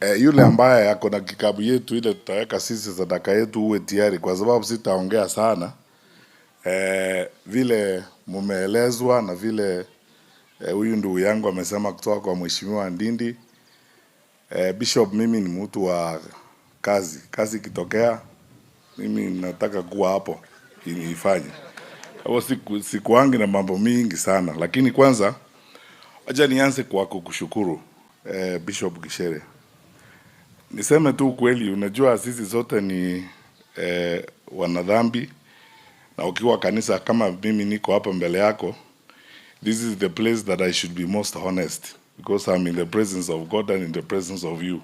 Yule ambaye ako na kikapu yetu ile tutaweka sisi sadaka yetu, uwe tayari, kwa sababu sitaongea sana. Vile mumeelezwa na vile huyu ndugu yangu amesema kutoka kwa Mheshimiwa Ndindi. Bishop, mimi ni mtu wa kazi. Kazi ikitokea mimi nataka kuwa hapo ifanye. Hapo sikuangi na mambo mingi sana, lakini kwanza acha nianze kwa kukushukuru, Bishop Gichere. Niseme tu ukweli, unajua sisi sote ni wanadhambi, na ukiwa kanisa kama mimi niko hapa mbele yako, this is the place that I should be most honest because I'm in the presence of God and in the presence of you.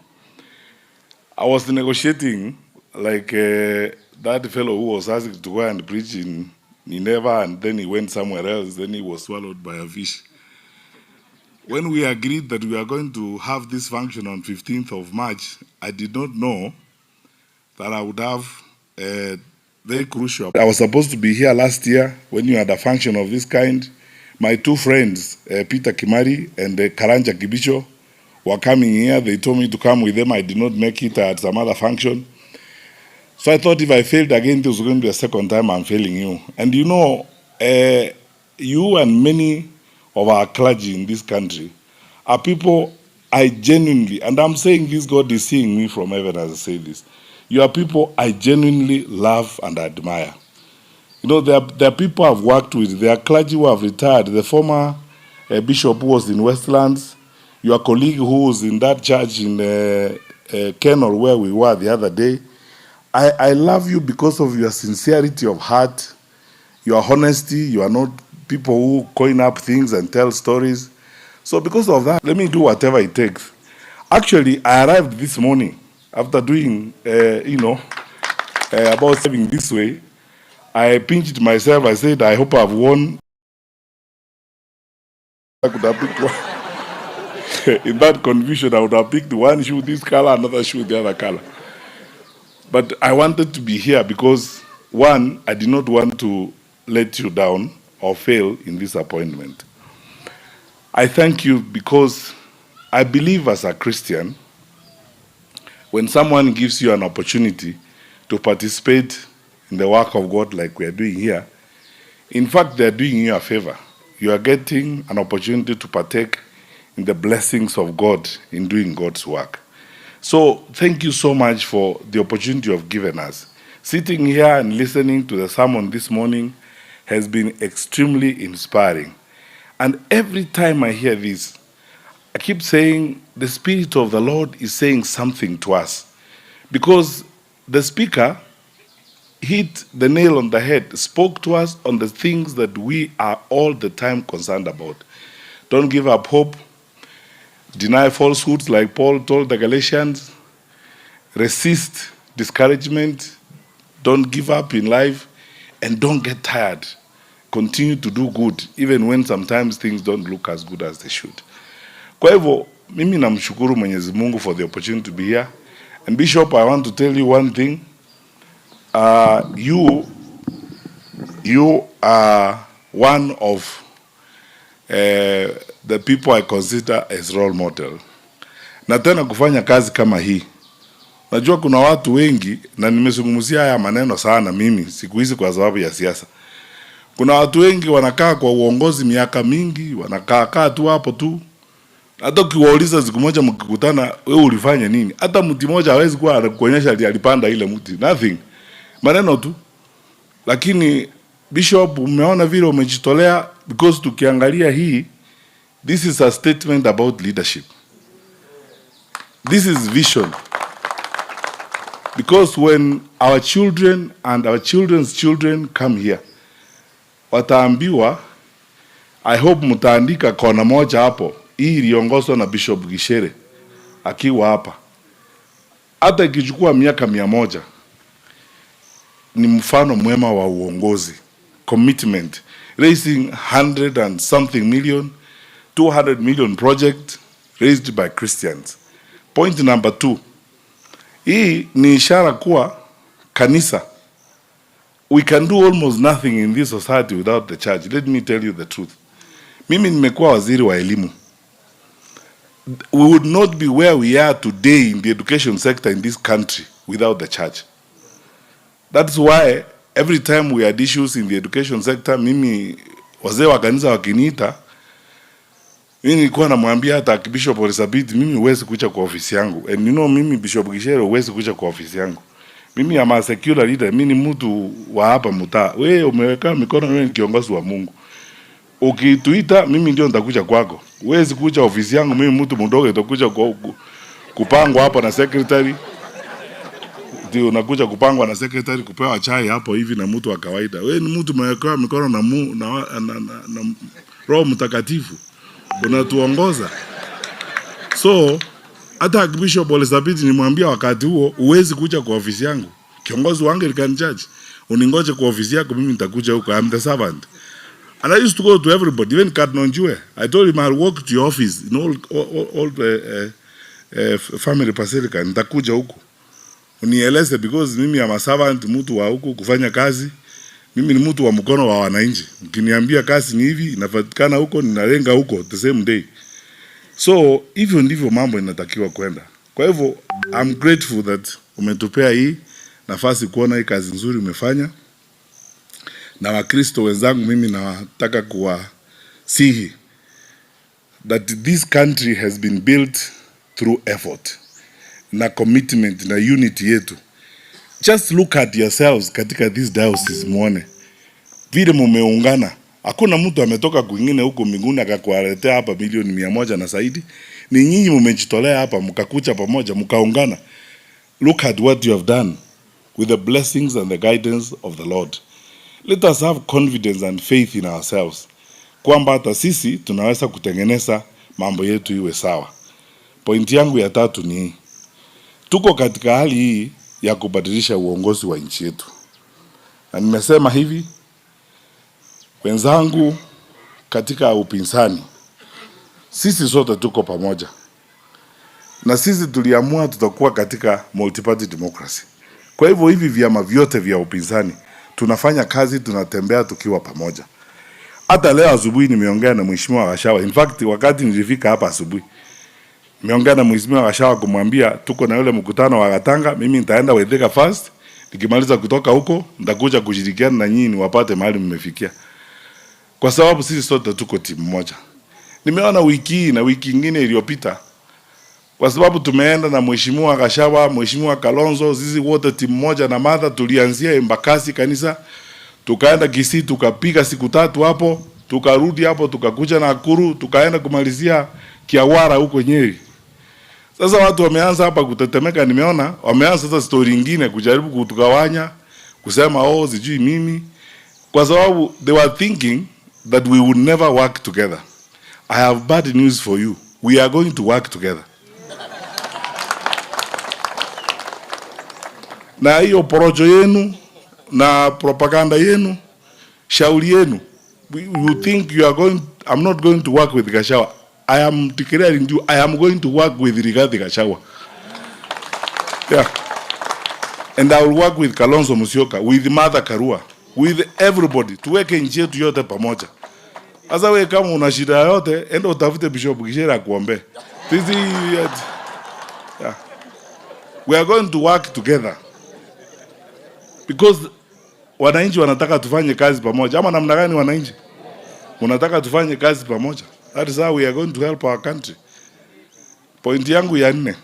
I was negotiating like that fellow who was asked to go and preach in Nineveh, and then he went somewhere else, then he was swallowed by a fish. When we agreed that we are going to have this function on 15th of March, I did not know that I would have a very crucial. I was supposed to be here last year when you had a function of this kind. My two friends, Peter Kimari and Karanja Kibicho, were coming here. They told me to come with them. I did not make it. I had some other function. So I thought if I failed again, this was going to be a second time I'm failing you. And you and many of our clergy in this country are people I genuinely, and I'm saying this, God is seeing me from heaven as I say this. You are people I genuinely love and admire. There are people I've worked with. There are clergy who have retired. The former bishop who was in Westlands, your colleague who was in that church in Kenol where we were the other day. I love you because of your sincerity of heart, your honesty. You are not people who coin up things and tell stories. So because of that, let me do whatever it takes. Actually, I arrived this morning after doing, about saving this way. I pinched myself. I said, "I hope I've won." I could have picked one. In that confusion, I would have picked one shoe this color, another shoe the other color. But I wanted to be here because, one, I did not want to let you down or fail in this appointment. I thank you because I believe, as a Christian, when someone gives you an opportunity to participate in the work of God like we are doing here, in fact, they are doing you a favor. You are getting an opportunity to partake in the blessings of God in doing God's work. So thank you so much for the opportunity you have given us. Sitting here and listening to the sermon this morning has been extremely inspiring. And every time I hear this, I keep saying the Spirit of the Lord is saying something to us. Because the speaker hit the nail on the head, spoke to us on the things that we are all the time concerned about. Don't give up hope. Deny falsehoods, like Paul told the Galatians. Resist discouragement. Don't give up in life. And don't get tired. Continue to do good, even when sometimes things don't look as good as they should. Kwa hivyo, mimi namshukuru Mwenyezi Mungu for the opportunity to be here. And Bishop, I want to tell you one thing. You are one of the people I consider as role model. Na tena kufanya kazi kama hii. Najua kuna watu wengi, na nimezungumzia haya maneno sana mimi siku hizi kwa sababu ya siasa. Kuna watu wengi wanakaa kwa uongozi miaka mingi, wanakaa kaa tu hapo tu. Hata ukiwauliza siku moja mkikutana, "Wewe ulifanya nini?" Hata mti moja hawezi kuwa anakuonyesha alipanda ile mti. Nothing. Maneno tu. Lakini Bishop, umeona vile umejitolea, because tukiangalia hii, this is a statement about leadership. This is vision. Because when our children and our children's children come here, wataambiwa, I hope mtaandika kona moja hapo, hii iliongozwa na Bishop Gichere akiwa hapa. Hata ikichukua miaka 100, ni mfano mwema wa uongozi, commitment, raising hundred and something million, 200 million project raised by Christians. Point number two, hii ni ishara kuwa kanisa, we can do almost nothing in this society without the church. Let me tell you the truth. Mimi nimekuwa waziri wa elimu. We would not be where we are today in the education sector in this country without the church. That's why every time we had issues in the education sector, mimi wazee wa kanisa wakiniita, mimi nilikuwa namwambia hata Bishop Elizabeth, mimi huwezi kuja kwa ofisi yangu. And you know, mimi Bishop Gishere huwezi kuja kwa ofisi yangu. Mimi am a secular leader, mimi ni mtu wa hapa mtaa. Wewe umeweka mikono, wewe ni kiongozi wa Mungu. Ukituita mimi ndio nitakuja kwako. Huwezi kuja ofisi yangu, mimi mtu mdogo nitakuja kwa kupangwa hapa na secretary. Ndio unakuja kupangwa na secretary kupewa chai hapo hivi na mtu wa kawaida. Wewe ni mtu umewekewa mikono na, mu, na, na, na, na Roho Mtakatifu unatuongoza. So hata Bishop Elizabeth nimwambia wakati huo, huwezi kuja kwa ofisi yangu. Kiongozi wa Anglican Church, uningoje kwa ofisi yako, mimi nitakuja huko. I'm the servant. And I used to go to everybody, even Cardinal Njue. I told him I'll walk to your office in all the family basilica. Nitakuja huko unieleze, because mimi am a servant, mtu wa huku kufanya kazi. Mimi ni mtu wa mkono wa wananchi. Ukiniambia kazi ni hivi inapatikana huko, ninalenga huko the same day. So hivyo ndivyo mambo inatakiwa kwenda. Kwa hivyo I'm grateful that umetupea hii nafasi kuona hii kazi nzuri umefanya. Na Wakristo wenzangu, mimi nataka kuwasihi that this country has been built through effort na commitment na unity yetu. Just look at yourselves katika this diocese, muone vile mumeungana. Hakuna mtu ametoka kwingine huko mbinguni akakualetea hapa milioni 100 na zaidi. Ni nyinyi mumejitolea hapa mkakuja pamoja mkaungana. Look at what you have done with the blessings and the guidance of the Lord. Let us have confidence and faith in ourselves kwamba hata sisi tunaweza kutengeneza mambo yetu iwe sawa. Pointi yangu ya tatu ni hii. Tuko katika hali hii ya kubadilisha uongozi wa nchi yetu, na nimesema hivi, wenzangu katika upinzani, sisi sote tuko pamoja, na sisi tuliamua tutakuwa katika multi-party democracy. Kwa hivyo hivi vyama vyote vya upinzani tunafanya kazi, tunatembea tukiwa pamoja. Hata leo asubuhi nimeongea na Mheshimiwa Gachagua. In fact, wakati nilifika hapa asubuhi nimeongea na Mheshimiwa Gachagua kumwambia tuko na yule mkutano wa Gatanga, mimi nitaenda Waithaka first, nikimaliza kutoka huko nitakuja kushirikiana na nyinyi niwapate mahali mmefikia, kwa sababu sisi sote tuko timu moja. Nimeona wiki hii na wiki nyingine iliyopita, kwa sababu tumeenda na Mheshimiwa Gachagua, Mheshimiwa Kalonzo, sisi wote timu moja na Martha, tulianzia Embakasi kanisa, tukaenda Kisii, tukapiga siku 3 hapo, tukarudi hapo, tukakuja Nakuru, tukaenda kumalizia Kiawara huko Nyeri. Sasa watu wameanza hapa kutetemeka, nimeona wameanza sasa story nyingine kujaribu kutugawanya, kusema oh sijui mimi, kwa sababu they were thinking that we would never work together. I have bad news for you. We are going to work together. Na hiyo porojo yenu na propaganda yenu, shauri yenu, you think you are going, I'm not going to work with Gachagua. I am declaring you, I am going to work with Rigathi Gachagua. Yeah. And I will work with Kalonzo Musyoka, with Martha Karua, with everybody. Tuweke nchi yetu yote pamoja. Sasa wewe kama una shida yote, enda utafute Bishop Gishere akuombe. This is, yeah. We are going to work together. Because wananchi wanataka tufanye kazi pamoja. Ama namna gani wananchi? Unataka tufanye kazi pamoja. That is how we are going to help our country. Point yangu ya nne.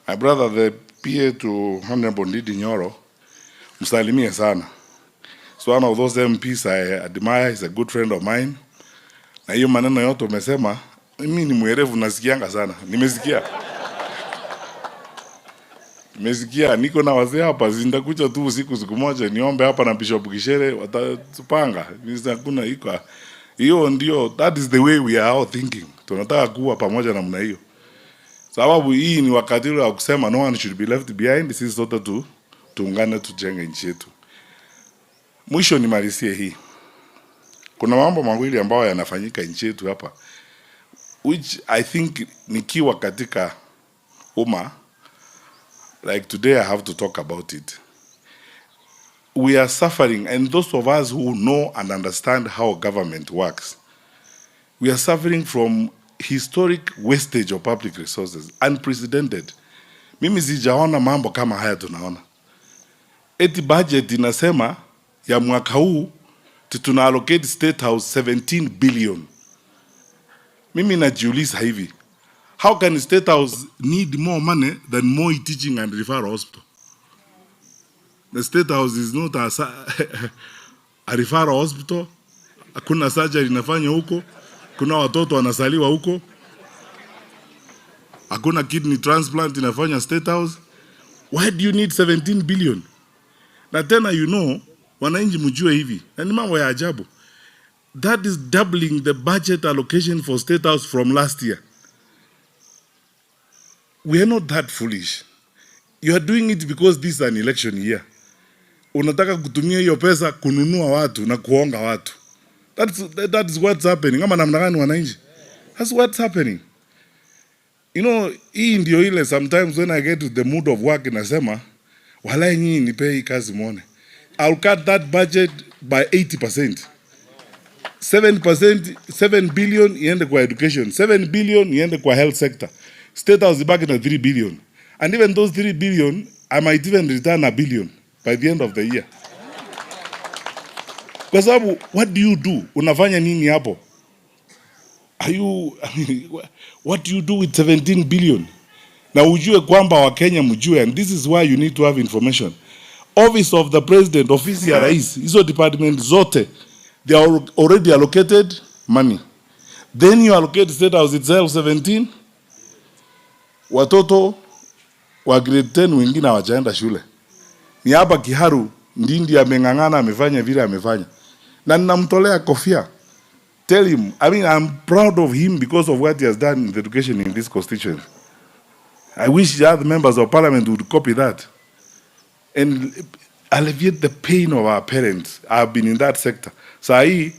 My brother, the PA to Honorable Ndindi Nyoro, msalimie sana. So one of those MPs I admire, is a good friend of mine. Na hiyo maneno yote umesema, mimi ni mwerevu, nasikianga sana. Nimesikia. Nimesikia niko na wazee hapa, nitakuja tu usiku siku moja niombe hapa na Bishop Gishere, watatupanga. Hakuna iko. Hiyo ndio, that is the way we are all thinking. Tunataka kuwa pamoja namna hiyo. Sababu hii ni wakati ule wa kusema no one should be left behind, sisi sote tu tuungane tujenge nchi yetu. Mwisho nimalizie hii. Kuna mambo mawili ambayo yanafanyika nchi yetu hapa, which I think nikiwa katika umma, like today I have to talk about it. We are suffering, and those of us who know and understand how government works, We are suffering from historic wastage of public resources, unprecedented. Mimi sijaona mambo kama haya tunaona. Eti budget inasema ya mwaka huu tuna allocate State House 17 billion. Mimi najiuliza hivi, how can State House need more money than Moi Teaching and Referral Hospital? The State House is not a referral hospital. Hakuna surgery inafanya huko, kuna watoto wanazaliwa huko, hakuna kidney transplant inafanya State House. Why do you need 17 billion? Na tena wananchi mjue hivi, na ni mambo ya ajabu. That is doubling the budget allocation for State House from last year. We are not that foolish. You are doing it because this is an election year. Unataka kutumia hiyo pesa kununua watu na kuhonga watu. That is what's happening. Kama namna gani, wananchi? That's what's happening. Hii ndio ile sometimes when I get to the mood of work nasema, "Walai nyinyi nipe hii kazi muone." I'll cut that budget by 80%. 7%, 7 billion iende kwa education, 7 billion iende kwa health sector. State House ibaki na 3 billion. And even those 3 billion, I might even return a billion by the end of the year. Kwa sababu what do you do? Unafanya nini hapo? Are you, I mean, what do you do with 17 billion? Na ujue kwamba Wakenya mjue, and this is why you need to have information. Office of the President, ofisi ya rais, hizo department zote, they are already allocated money. Then you allocate State House itself 17. Watoto wa grade 10 wengine hawajaenda shule. Ni hapa Kiharu Ndindi ameng'ang'ana, amefanya vile amefanya, na ninamtolea kofia. Tell him, I mean, I'm proud of him because of what he has done in the education in this constituency. I wish the other members of parliament would copy that and alleviate the pain of our parents. I've been in that sector. Saa hii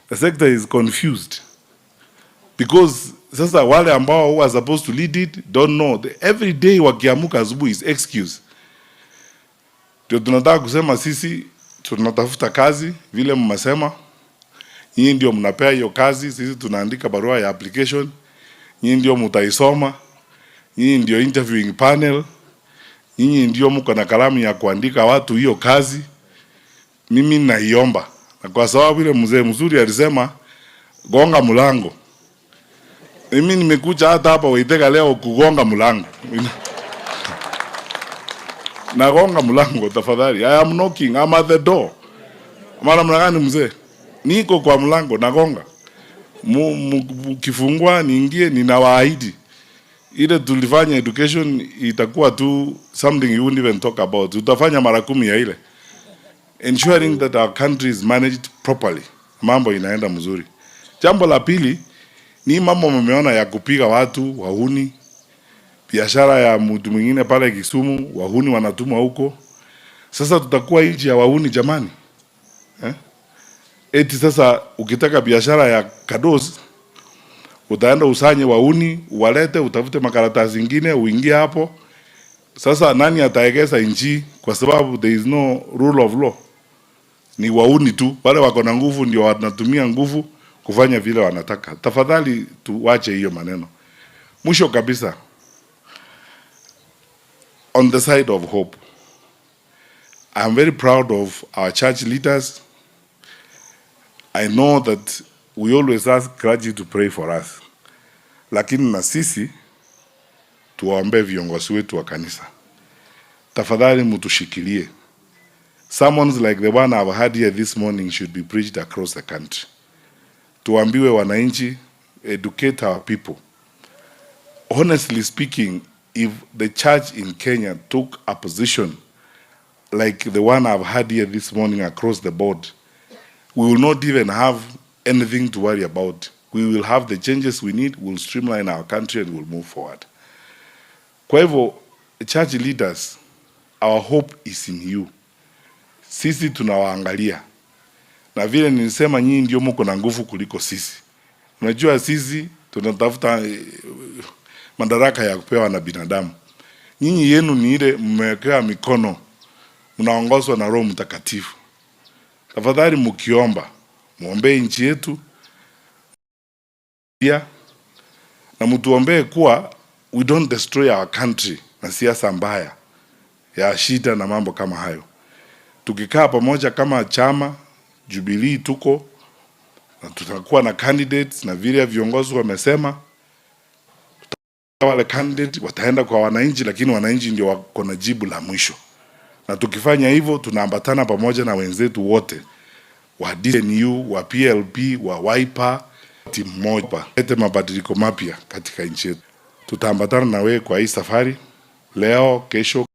the sector is confused because sasa wale ambao who are supposed to lead it don't know. Every day wakiamuka asubuhi is excuse. Ndio tunataka kusema sisi tunatafuta kazi vile mmesema. Nyinyi ndio mnapea hiyo kazi, sisi tunaandika barua ya application. Nyinyi ndio mtaisoma. Nyinyi ndio interviewing panel. Nyinyi ndio mko na kalamu ya kuandika watu hiyo kazi. Mimi naiomba, na kwa sababu ile mzee mzuri alisema gonga mlango, mimi nimekuja hata hapa Waitheka leo kugonga mlango. Nagonga mlango tafadhali. I am knocking, I'm at the door. Mara namna gani mzee? Niko kwa mlango nagonga. Mkifungua niingie, ninawaahidi ile tulifanya education itakuwa tu something you wouldn't even talk about. Tutafanya mara 10 ya ile, ensuring that our country is managed properly, mambo inaenda mzuri. Jambo la pili ni mambo mmeona ya kupiga watu wahuni, biashara ya mtu mwingine pale Kisumu, wahuni wanatumwa huko. Sasa tutakuwa nchi ya wahuni jamani, eh? Eti sasa ukitaka biashara ya Kados utaenda usanye wahuni uwalete, utafute makaratasi zingine uingie hapo. Sasa nani ataegeza nchi? Kwa sababu there is no rule of law. Ni wahuni tu, wale wako na nguvu ndio wanatumia nguvu kufanya vile wanataka. Tafadhali tuwache hiyo maneno. Mwisho kabisa, on the side of hope, I am very proud of our church leaders. I know that we always ask clergy to pray for us, lakini na sisi tuwaombee viongozi wetu wa kanisa. Tafadhali mtushikilie. Sermons like the one I've had here this morning should be preached across the country. Tuambiwe wananchi, educate our people. Honestly speaking, if the church in Kenya took a position like the one I've had here this morning across the board, we will not even have anything to worry about. We will have the changes we need, we'll streamline our country and we'll move forward. Kwa hivyo, church leaders, our hope is in you. Sisi tunawaangalia. Na vile nilisema, nyinyi ndio mko na nguvu kuliko sisi. Unajua sisi tunatafuta madaraka ya kupewa na binadamu. Nyinyi yenu ni ile mmewekewa mikono, mnaongozwa na Roho Mtakatifu. Tafadhali mkiomba, muombee nchi yetu. Pia na mtuombee kuwa we don't destroy our country na siasa mbaya ya shida na mambo kama hayo. Tukikaa pamoja kama chama Jubilee, tuko na tutakuwa na candidates na vile viongozi wamesema, wale candidate wataenda kwa wananchi, lakini wananchi ndio wako na jibu la mwisho. Na tukifanya hivyo, tunaambatana pamoja na wenzetu wote wa DNU, wa PLP, wa Wiper, timu moja, lete mabadiliko mapya katika nchi yetu. Tutaambatana na wewe kwa hii safari leo, kesho.